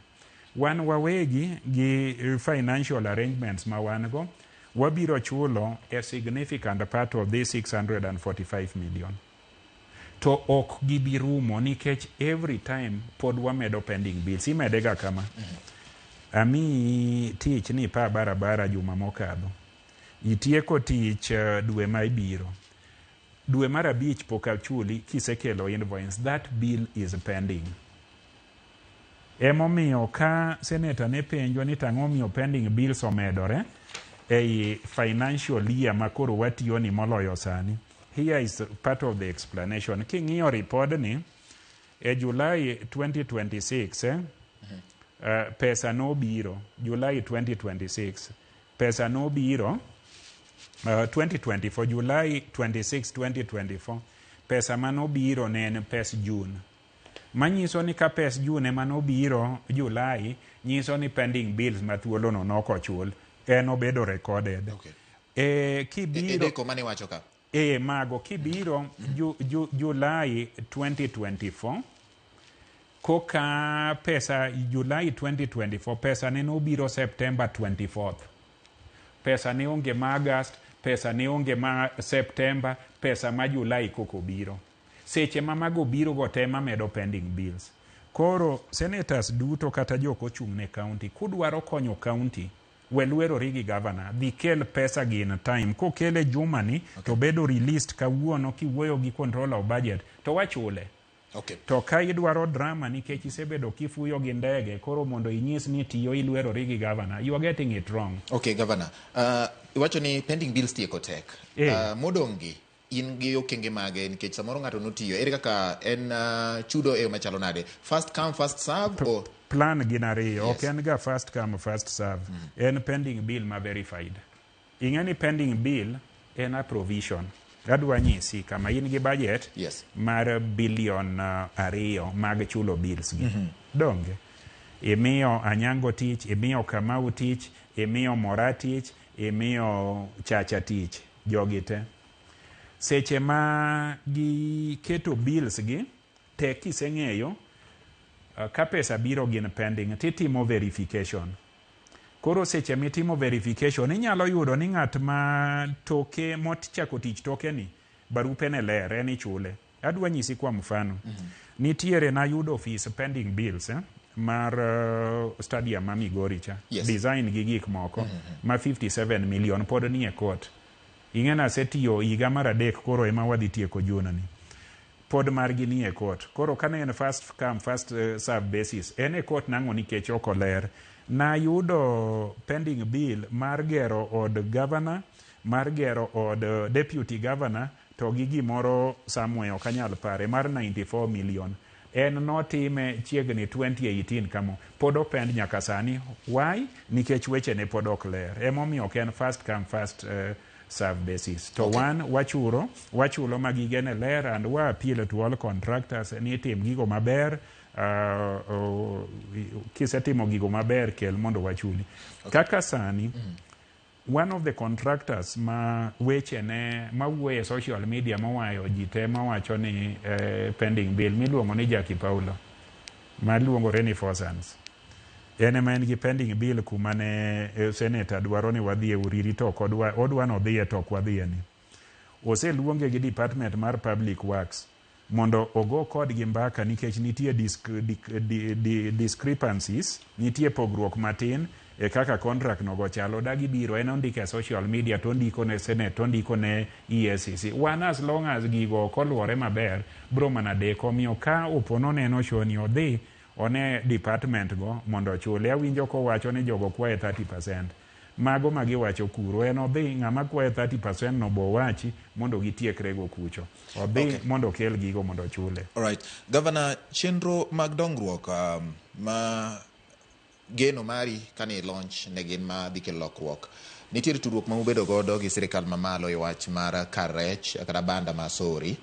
Wan wawegi gi financial arrangements ma wan go, wabiro chulo a significant part of this 645 million. To ok gibi rumo nikech every time pod wamedo pending bills. Imede ga kama. Amiyi tich ni ipa barabara juma mokadho. Itieko tich dwe ma ibiro. Dwe mar 5 pok achuli kisekelo invoice. That bill is pending. Emomiyo ka senator ne penjo ni tang'o miyo pending bills omedore ei financial year ma koro watiyo ni moloyo sani. Here is part of the explanation. King'iyo report ni e July 2026 pesa nobiro July 2026 pesa nobiro 2024 July 26 2024 pesa manobiro ne en pes June. Manyiso ni ka pes June ema nobiro July, nyiso ni pending bills ma thuolo no nok ochul, en obedo recorded. Kibiro e deko mane iwacho ka? E mago kibiro July 2024 koka pesa July 2024 pesa ne nobiro September 24th. Pesa ne onge ma August, pesa ne onge ma September, pesa ma July koko biro. Seche ma mago biro go te mamedo pending bills. Koro senators duto kata jok ochung' ne county kudwaro konyo county we lwerori gi governor dhi kel pesa gi in time kokele juma ni to bedo released kawuono kiwuoyo gi controller of budget to wachule. To ka idwaro drama nikech isebedo kifuyo gi ndege koro mondo inyis ni tiyo ilwerori gi governor, you are getting it wrong. Okay, governor. Iwacho ni pending bills tieko tek. Modong' gi In gi okenge mage nikech samoro ng'ato notiyo, ere kaka en chudo e yo machalo nade? First come, first serve or Plan gin ariyo. Yes. Ok en ga first come, first serve. En pending bill ma verified. Ing'e ni pending bill en a provision. Adwa nyisi kama in gi budget mar bilion 2 mag chulo bills gi. Donge? Imiyo Anyango tich, imiyo Kamau tich, imiyo Mora tich, imiyo Chacha tich, jogi te. Seche ma giketo bills gi, tek kiseng'eyo ka pesa biro gin pending, titimo verification. Koro seche mitimo verification, inyalo yudo ni ng'at ma toke mochako tich toke ni, barupe ne ler, en ichule. Adwa nyisi kwa mfano. Nitiere nayudo office pending bills mar stadium ma Migori cha. Design gi gik moko ma 57 million pod nie court. Ing'e nasetiyo higa mar 3 koro ema wadhi tieko June ni. Pod margi nie court. Koro kane en first come, first serve basis, en e court nang'o nikech ok oler. Nayudo pending bill mar gero od governor, mar gero od deputy governor, to gi gimoro somewhere ok anyal pare, mar 94 million. En notime chiegni 2018 kamo, pod opend nyaka sani. Why? Nikech weche ne pod ok ler. Emomiyo ok en first come, first serve basis. To wan wachulo ma gige ne ler, and wa appeal to all contractors ni tim gigo maber. Kisetimo gigo maber, kel mondo wachuli. Kaka sani, one of the contractors ma weche ne mawuoyo e social media mowayo ji te mawacho ni pending bill miluongo ni Jackie Paulo maluongore ni Four Sons, en ema en gi pending bill kuma ne senator dwaro ni wadhi e Uriri to ok odwa, odwa nodhiye to ok wadhiye ni. Oseluonge gi department mar public works mondo ogo kodgi mbaka nikech nitie discrepancies, nitie pogruok matin e kaka contract nogo chalo. Dagi biro, en ondiko e social media to ondiko ne senate to ondiko ne EACC. Wan as long as gigo ok oluwore maber, bro mana deko. Omiyo ka opo noneno show ni odhi one department go mondo ochule. Awinjo kowacho ni jogo kwaye 30%. Mago magiwacho kuro, en odhi ng'ama kwaye 30% no bo wachi mondo gitiekre go kucho. Odhi mondo okel gigo mondo ochule. Alright. Governor, chenro mag dongruok ma geno mari kane launch ne gin ma dhi kelo lokruok. Nitiere tudruok ma ubedo godo gi sirikal mamalo e wach mar kar rech kata banda ma Sori,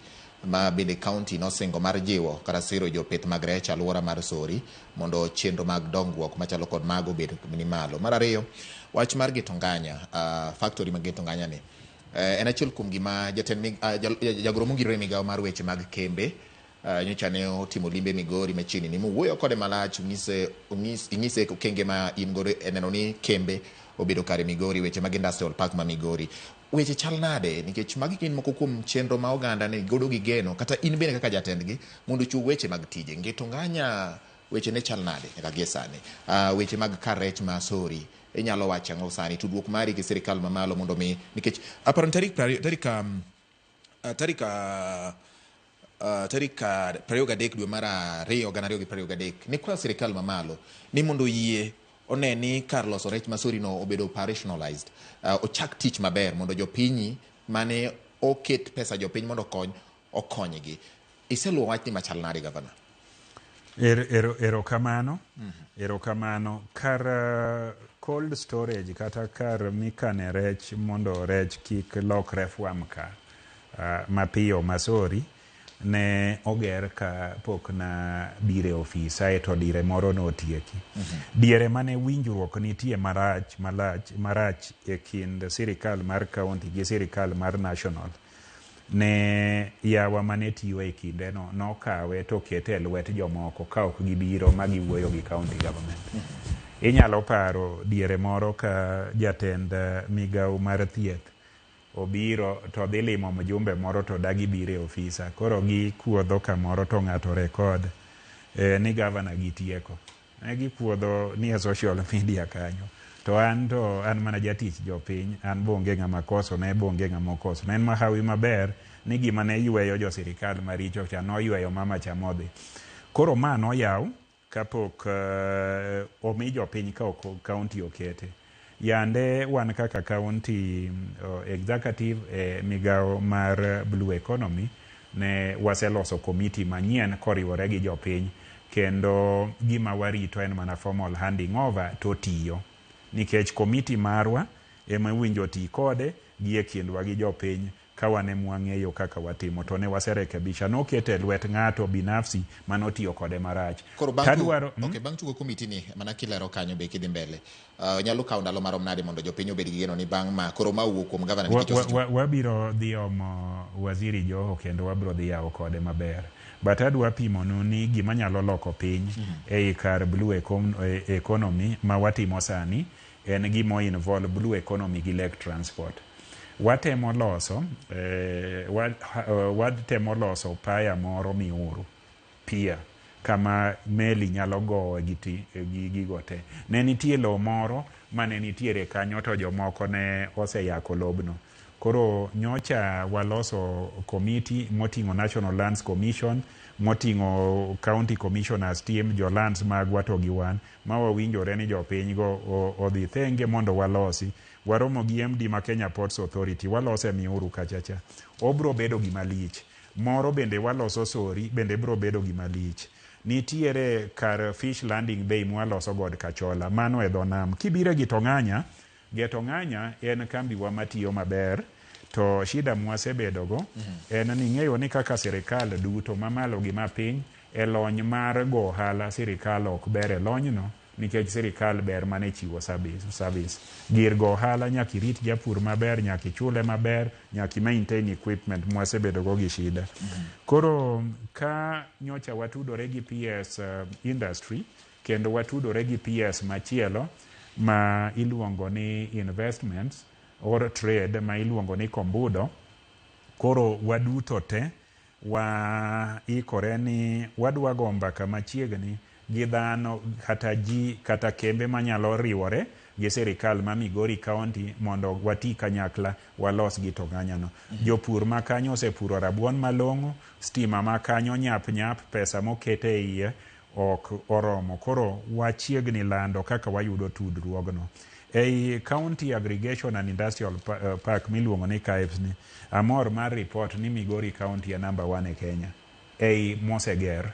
ma bende county nosingo mar jiwo kata siro jopith mag rech alwora mar Sori mondo chenro mag dongruok machalo kod mago obed ni malo. Mar ariyo, wach mar Gitonganya, factory mag Gitonganya ni en achiel kuom gima jatend jagoro mongirore e migawo mar weche mag kembe nyocha ne otimo limbe Migori machiegni ni mowuoyo kode malach, inyise okenge ma in godo e neno ni kembe obedo kare Migori, weche mag industrial park ma Migori. Weche chal nade nikech magi gin moko kuom chenro ma oganda ne godo gi geno kata in bende kaka jatendgi mondo ochiw weche mag tije. Gitonganya weche ne chal nade nyaka gie sani? Weche mag kar rech ma Sori inyalo wacho ang'o sani? Tudruok mari gi sirikal mamalo mondo mi nikech aparo ni tarik prariyo, tarik tarik tarik 23 dwe mar 2 2023 ne kwayo sirikal mamalo ni mondo oyie one ni kar loso rech ma Sori no obedo operationalized, ochak tich maber mondo jopinyi mane oket pesa jopiny mondo okony okonygi. Iseluwo wachni machal nade, Gavana? Erokamano. Erokamano. Kar cold storage kata kar mikane rech mondo rech kik lokre fwam ka mapiyo Masori ne oger ka pok na biro e ofis aeto dire moro notieki. Diere mane winjruok nitie marach malach marach e kind sirikal mar county gi sirikal mar national, ne yawa mane tiyo e kindeno nokawe to okete e lwet jomoko ka ok gibiro ma giwuoyo gi county government. Inyalo paro diere moro ka jatend migawo mar thieth obiro to dhi limo mjumbe moro to dagi biro e ofisa. Koro gikuodho kamoro to ng'ato record ni gavana gitieko. Ne gikuodho ni e social media kanyo. To an to an mana jatich jopiny, an bonge ng'ama koso ne bonge ng'ama okoso. Ne en mahawi maber ni gima ne yweyo jo sirikal maricho cha noyweyo mama cha modhi. Koro ma noyaw kapok omi jopiny ka ok county okete. Yande wan kaka county executive e migawo mar Blue Economy ne waseloso komiti manyien koriwore gi jopiny, kendo gima warito en mana formal handing over to tiyo, nikech komiti marwa ema owinjo ti kode gi e kindwa gi jopiny ka wan ema wang'eyo kaka watimo. To ne waserekebisha, nokete e lwet ng'ato binafsi manotiyo kode marach. Koro bang' Tadwaro, okay, bang' tugo komiti ni mana kilero kanyo be kidhi mbele, nyalo kawo ndalo marom nade mondo jopiny obed gi geno ni bang' ma koro ma owuok kuom gavana nikech Wabiro dhi omo Waziri Joho kendo wabiro dhi yawo kode maber. But adwa pimonu ni gima nyalo loko piny ei kar Blue Economy ma watimo sani en gima involve Blue Economy gi lake transport. Watemo loso watemo loso paya moro miuru pier kama meli nyalo gowe gi gi gigo te. Ne nitie lowo moro mane nitiere kanyo to jomoko ne oseyako lobno. Koro nyocha waloso komiti moting'o National Lands Commission, moting'o County Commissioners team, jo lands magwa to gi wan, ma wawinjore ni jopiny go odhi thenge mondo walosi. Waromo gi MD ma Kenya Ports Authority, walose Miuru kachacha. Obro bedo gima lich. Moro bende waloso Sori, bende bro bedo gima lich. Nitiere kar fish landing bay mwaloso God Kachola, mano e dho nam. Kibiro e Gitong'anya, Getong'anya en kambiwa matiyo maber, to shida mwasebedogo en ni ing'eyo ni kaka sirikal duto mamalo gi mapiny e lony mar go ohala, sirikal ok ber e lonyno, nikech sirikal ber mana e chiwo service. Gir go ohala nyaka irit japur maber, nyaka ichule maber, nyaka i maintain equipment mwasebedogo gi shida. Koro ka nyocha watudore gi PS industry kendo watudore gi PS machielo ma iluongo ni investments or trade ma iluongo ni Kombudo, koro waduto te waikore ni wadwa go mbaka machiegni gi dhano kata ji kata kembe manyalo riwore gi sirikal ma Migori County mondo wati kanyakla walos Gitong'anya no. Jopur ma kanyo osepuro rabuon malong'o, stima ma kanyo nyap nyap, pesa mokete e iye ok oromo. Koro wachiegni lando kaka wayudo tudruogno. Ei County Aggregation and Industrial Park miluongo ni KAIPS ni, amor mar report ni Migori County e number 1 e Kenya ei moseger,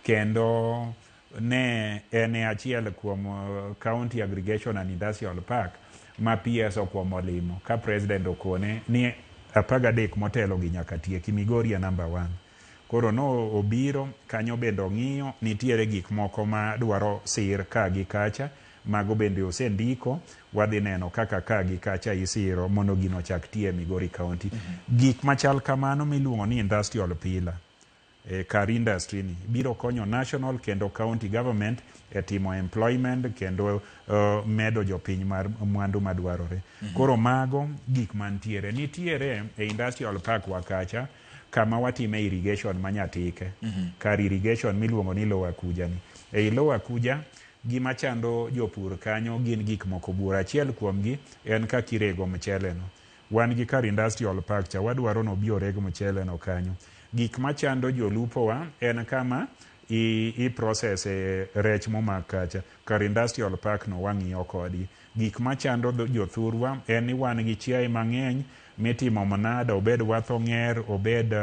kendo ne en e achiel kuom County Aggregation and Industrial Park ma PS okuomo limo ka president okone ni 13 motelo gi nyaka tieki, Migori e number 1. Koro no obiro kanyo bende ong'iyo nitiere gik moko ma dwaro sir ka gi kacha, mago bende osendiko, wadhi neno kaka ka gi kacha isiro mondo gino ochak tiyo e Migori County. Gik machal kamano miluongo ni industrial pillar e kar industry ni biro konyo national kendo county government e timo employment kendo medo jopiny mar mwandu madwarore. Koro mago gik mantiere. Nitiere e industrial park wa kacha kama watime irrigation ma Nyatike. Kar irrigation miluongo ni Lower Kuja ni. Ei Lower Kuja, gima chando jopur kanyo gin gik moko buora. Achiel kuomgi en kaka irego mchele no. Wan gi kar industrial park cha, wadwaro ni obi oreg mchele no kanyo. Gik machando jolupo wa en kama i process e rech momak kacha. Kar industrial park no wang'iyo kodgi. Gik machando jothurwa en ni wan gi chiaye mang'eny mitimo mnada, obed wath ong'er, obed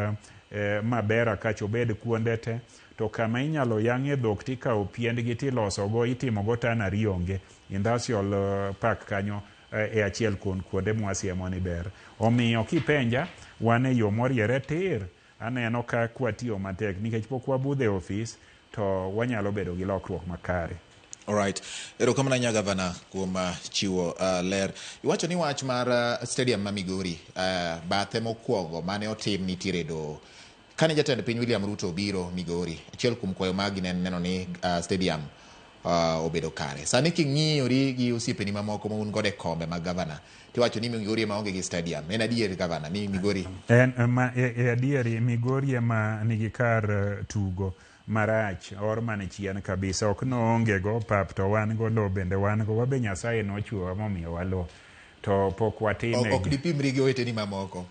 Mabera kacha, obed kuonde te. To kama inyalo yang'e dhok tikawo piendgi tilosogo, itimogo tannery onge. Industrial park kanyo e achiel kuom kuonde mwasiemo ni ber. Omiyo kipenja, wan e yo moriere tir. Aneno ka kwatiyo matek nikech pok wabudho e ofis to wanyalo bedo gi lokruok makare. Alright. Erokamano ahinya gavana kuom chiwo ler. Iwacho ni wach mar stadium ma Migori, bathe mokwongo mane otim nitiere doho. Kane jatend piny William Ruto obiro Migori, achiel kuom kwayo magi ne en neno ni stadium obedo kare. Sani king'iyori gi osiepeni mamoko ma un godo e kombe mag gavana, tiwacho ni Migori ema onge gi stadium. En adier gavana ni Migori? En ma e adieri Migori ema nigi kar tugo marach or mane chien kabisa, ok noonge go pap to wan go, lowo bende wan go, wabe Nyasaye nochwewa momiyowa lowo to pok watime. Ok dipimri gi oweteni mamoko.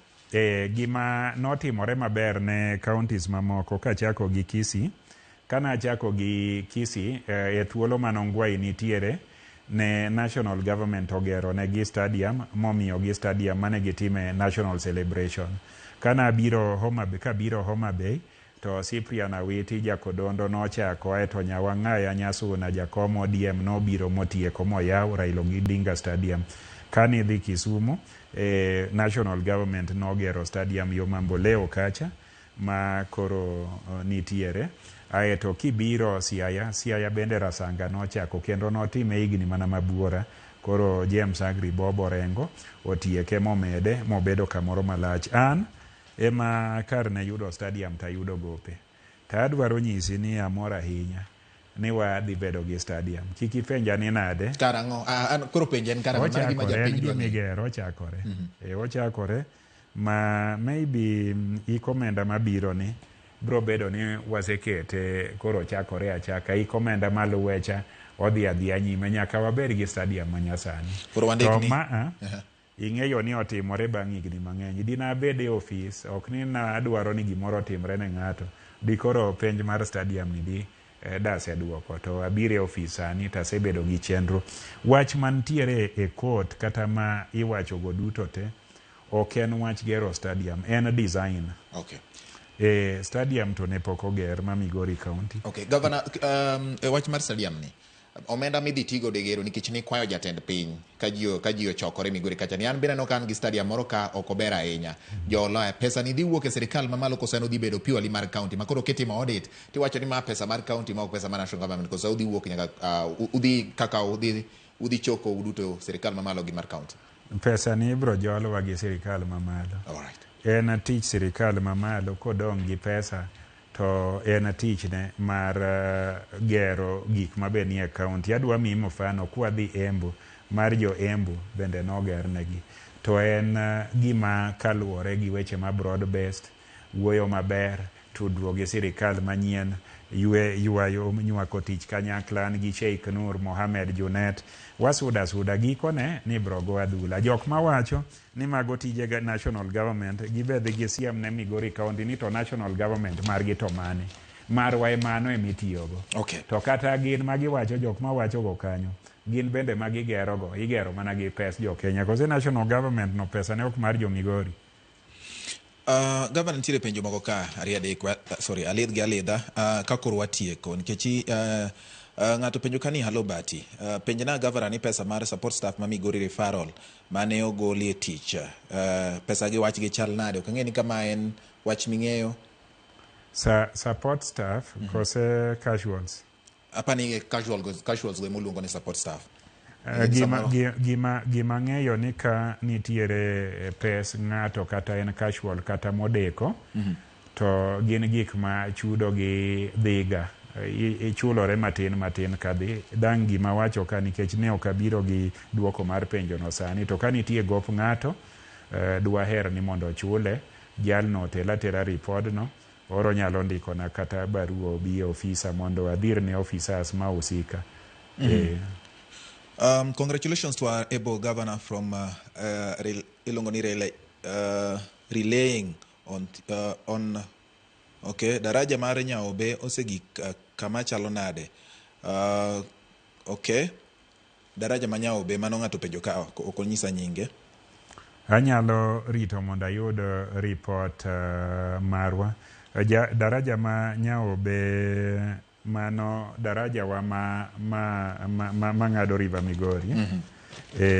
Gima notimore maber ne counties mamoko kachako gi Kisii, kana achako gi Kisii e thuolo mane Ongwae nitiere, Ne national government ogero negi stadium momiyogi stadium mane gitime national celebration. Kana abiro Homa Bay, kabiro Homa Bay to Cyprian Awiti Jakodondo nochako aeto Nyawang'aya Nyasuna jakom ODM nobiro motieko moyaw Raila Odinga Stadium. Kane idhi Kisumu, national government nogero stadium yo Mamboleo kacha ma koro nitiere. Aeto kibiro Siaya, Siaya bende Rasanga nochako kendo notime higni mana mabuora. Koro James Agri Bob Orengo otieke momede mobedo kamoro malach. An ema kar ne yudo stadium tayudo gope. To adwaro nyisi ni amor ahinya ni wadhi bedo gi stadium. Kik ipenja ni nade. Karang'o? An koro penja en karang'o? Mano gima Ochakore, en japiny dwa gima ng'eyo. igero, ochakore. Ochakore ma maybe hik omenda mabiro ni bro bedo ni wasekete koro ochakore achaka. Hik omenda maluwe cha odhi adhiya nyime nyaka wabed gi stadium manyasani. Koro wandik To ni ma ing'eyo ni otimore bang' higni mang'eny. Dina abed e ofis, ok ni nadwaro ni gimoro otimre ne ng'ato. Di koro penj mar stadium ni di daseduoko. To abiro e ofis sani tasebedo gi chenro. Wach mantiere e court kata ma iwacho go duto te, ok en wach gero stadium, en design. Stadium to ne pok oger ma Migori County. Okay, Governor, e wach mar stadium ni, omenda midhi tigo de gero nikech nikwayo jatend piny ka ji ochokore Migori kacha ni an bende aneno ka an gi stadium moro ka ok ober ahinya. Jo Ulaya, pesa ni dhi wuok e sirikal mamalo koso en odhi bedo purely mar county ma koro kitimo audit tiwacho ni ma pesa mar county ma ok pesa mar national government koso udhi wuok nyaka udhi kaka udhi choko uduto sirikal mamalo gi mar county. Pesa ni ibro jolwa gi sirikal mamalo. All right. En tich sirikal mamalo kodong' gi pesa to en tichne mar gero gik mabe nie county. Adwa miyi mfano kwadhi Embu, mar jo Embu bende nogernegi. To en gima kaluwore gi weche ma broad based, wuoyo maber, tudruok gi sirikal manyien, ywayo nywako tich kanyakla an gi Sheikh Nur Mohamed Junet. Wasuda suda gikone ni bro go adhula. Jok mawacho ni mago tije national government gibe dhi gisiem ne Migori County ni to national government margi to mane. Marwa e mano emitiyogo. To kata gin magiwacho jok mawacho go kanyo, gin bende magigero go, igero mana gi pes jo Kenya. Kose national government no pesa ne ok mar jo Migori. Governor, nitiere penjo moko ka ariyo adek, sorry, alidh gi alidha ka koro watieko nikech ng'ato penjo ka ni halo Bati, penjna governor ni pesa mar support staff ma Migori referral mane ogolie tich, pesa gi wach gi chal nade? Ok ang'e ni kama en wach ming'eyo. Support staff kose casuals? Apani casuals go emoluongo ni support staff. Gima ng'eyo ni ka nitiere pes ng'ato kata en casual kata modeko, to gin gik ma chudo gi dhiga. Ichulore matin matin kadhi. Dang' gima wacho ka nikech ne ok abiro gi duoko mar penjo no sani. To ka nitie gop ng'ato, dwaher ni mondo ochule. Jalno otel atera ripod no. Oro nyalo ndikona kata barua obi e ofisa mondo adhir ne ofisas ma husika. Congratulations to our able governor from iluongo ni relaying on okay, daraja mar Nyaobe osegik kama chalo nade? Okay, daraja ma Nyaobe mano ng'ato penjo ka ok onyisa nyinge. Anyalo rito mondo ayud report marwa. Daraja ma Nyaobe mano daraja wa ma ng'ado River Migori.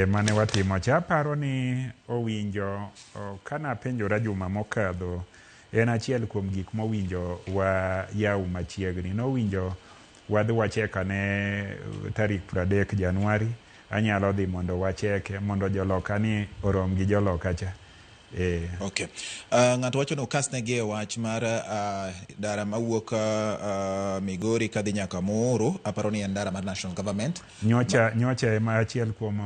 Mane watimo cha aparo ni owinjo kana penjora juma mokadho en achiel kuom gik mowinjo wa yaw machiegni. Nowinjo wadhi wachek ane tarik 30 Januari. Anyalo dhi mondo wacheke mondo joloka ni orom gi joloka cha. Okay. Ng'ato wacho ni okasnegi e wach mar dara mawuok Migori kadhi nyaka Muhuru. Aparo ni en dara mar national government. Nyocha ema achiel kuom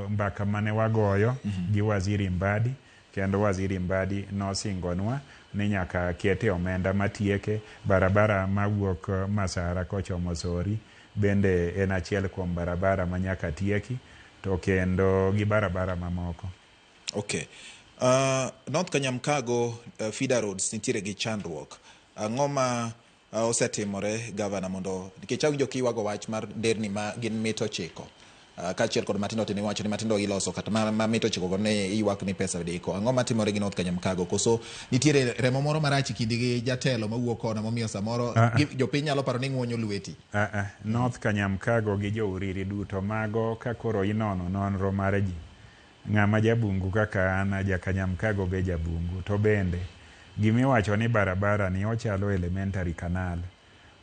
mbaka mane wagoyo gi Waziri Mbadi, kendo Waziri Mbadi nosingonwa ni nyaka kete omenda matieke barabara mawuok Masara kochomo Sori bende en achiel kuom barabara ma nyaka tieki, to kendo gi barabara mamoko. Okay. North Kanyamkago feeder roads nitiere gi chandruok. Ang'o ma osetimore, Governor, mondo nikech awinjo kiwago wach mar nderni ma gin mita 9. Kaachiel kod matindo tindo iwacho ni matindo iloso kata ma, ma mita ochiko go ne iywak ni pesa deko. Ang'o matimore gi North Kanyamkago? Koso nitiere remo moro marach e kindi gi jatelo mawuok kono momiyo samoro jopiny nyalo paro ni ng'wonyo lweti? North Kanyamkago gi jo Uriri duto mago ka koro inono nonro mar ji, ng'ama jabungu kaka an ja Kanyamkago be jabungu, to bende gimiwacho ni barabara ni ochalo elementary canal.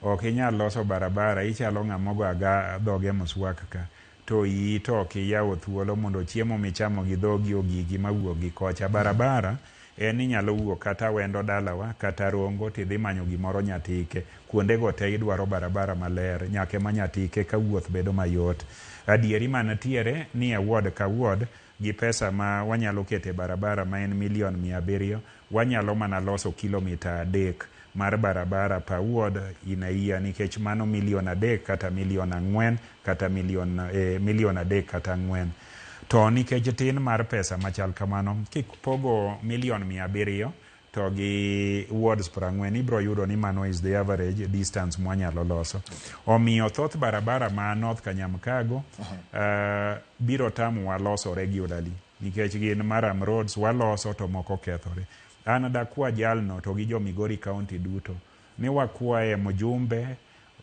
Ok inyal loso barabara, ichalo ng'ama ogo aga dhoge mswak ka, to iyi to ok iyawo thuolo mondo chiemo michamo gi dhogi ogigi mawuok gi kocha. Barabara en inyalo wuok kata Awendo dalawa kata Rongo tidhi manyo gimoro Nyatike. Kuondego te idwaro barabara maler nyaka ema Nyatike ka wuoth bedo mayot. Adieri mantiere ni e ward ka ward gi pesa ma wanyalo keto e barabara ma en milion 700, wanyalo mana loso kilomita 3 mar barabara per ward in a year, nikech mano milion 3 kata milion 4 kata milion 3 kata 4. To nikech tin mar pesa machal kamano, kipogo milion 700 to gi wards 40, ibro yudo ni mano is the average distance mwanyalo loso. Omiyo thoth barabara ma North Kanyamkago biro tamowa loso regularly, nikech gin murram roads waloso to moko kethore. An dakwa jalno to gi jo Migori County duto ni wakwaye mjumbe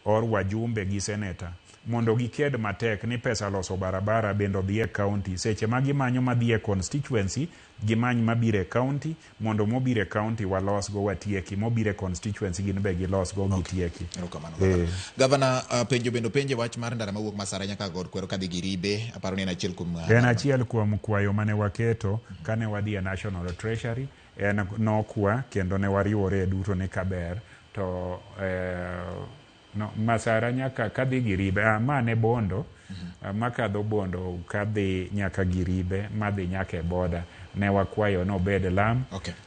or wajumbe gi seneta mondo giked matek ni pesa loso barabara bende odhi e county. Seche ma gimanyo madhi e constituency, gimany mabiro e county, mondo mobiro e county walosgo watieki, mobiro e constituency gin be gilosgo gitieki. Erokamano, gavana. Gavana, penjo bende openje wach mar ndara mawuok Masara nyaka God Kwero kadhi Giribe, aparo ni en achiel kuom En achiel kuom kwayo mane waketo kane wadhi e National Treasury, en nokwa kendo ne wariwore e duto ni kaber to no, Masara nyaka kadhi Giribe, ma ne Bondo, makadho Bondo kadhi nyaka Giribe, madhi nyaka e boda, ne wakwayo nobed lam.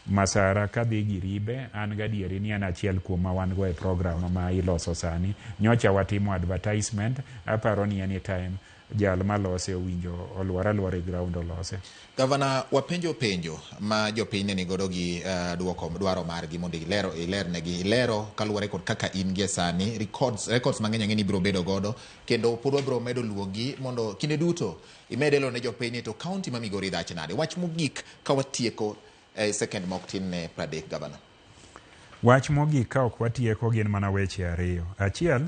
Masara kadhi Giribe, an gadieri ni en achiel kuom ma wan go e program ma iloso sani. Nyocha watimo advertisement, aparo ni anytime jal malose owinjo olwar alwara e ground olose. Gavana, wapenjo penjo ma jopiny ne nigodo gi duoko dwaro margi mondo ilero ilernegi ilero kaluwore kod kaka in gie sani records mang'eny ang'e ni ibiro bedo godo kendo pod wabiro medo luongi mondo kinde duto imed elo ne jopiny ni to county ma Migori dhach nade. Wach mogik ka watieko second mok tin ne 30, gavana. Wach mogik ka ok watieko gin mana weche ariyo. Achiel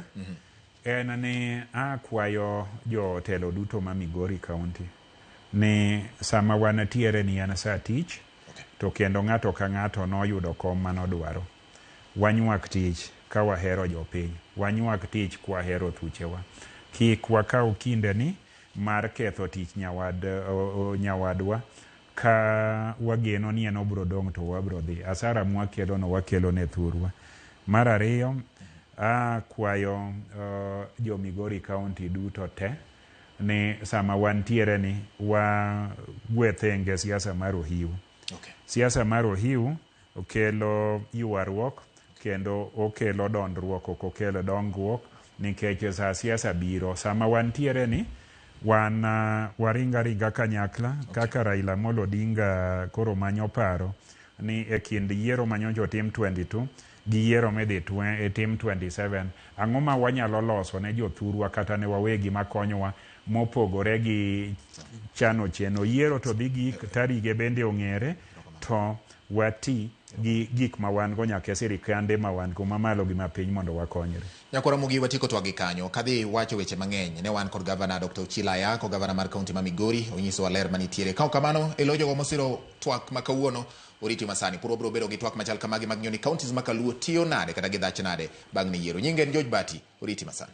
en ni akwayo jotelo duto ma Migori County ni sama wantiere ni en sa tich, to kendo ng'ato ka ng'ato noyudo kom manodwaro. Wanywak tich ka wahero jopiny, wanywak tich kwahero thuchewa. Kik wakaw kinde ni mar ketho tich nyawadwa ka wageno ni en obro dong' to wabro dhi. Asara mwakelo no wakelo ne thurwa. Mar ariyo, akwayo jo Migori County duto te ni sama wantiere ni wagwe thenge siasa mar ohiu. Siasa mar ohiu okelo ywaruok kendo okelo dondruok, ok okel dongruok, nikech sa siasa biro. Sama wantiere ni wan waringa ringa kanyakla kaka Raila Amolo Odinga koro manyo paro ni e kind yiero manyocha otim 22 gi yiero midhi tim 27, ang'o ma wanyalo loso ne jothurwa kata ne wawegi makonyowa mopogore gi chano cheno yiero to dhi gik tarige bende ong'ere, to wati gi gik ma wan go nyaka e sirikande ma wan go mamalo gi mapiny mondo wakonyre. Nyakwara Mugi, watieko twak gi kanyo. Kadhi wacho weche mang'eny, ne wan kod Gavana Dr. Ochilo Ayako, gavana mar kaunti ma Migori, onyisowa ler manitiere. Ka ok kamano, e lo jogo mosiro twak ma kawuono, oriti masani. Pod wabiro bedo gi twak machal kamagi mag ng'iyo ni counties ma kaluo tiyo nade kata gidhach nade bang' ni yiero. Nyinge en George Bati, oriti masani.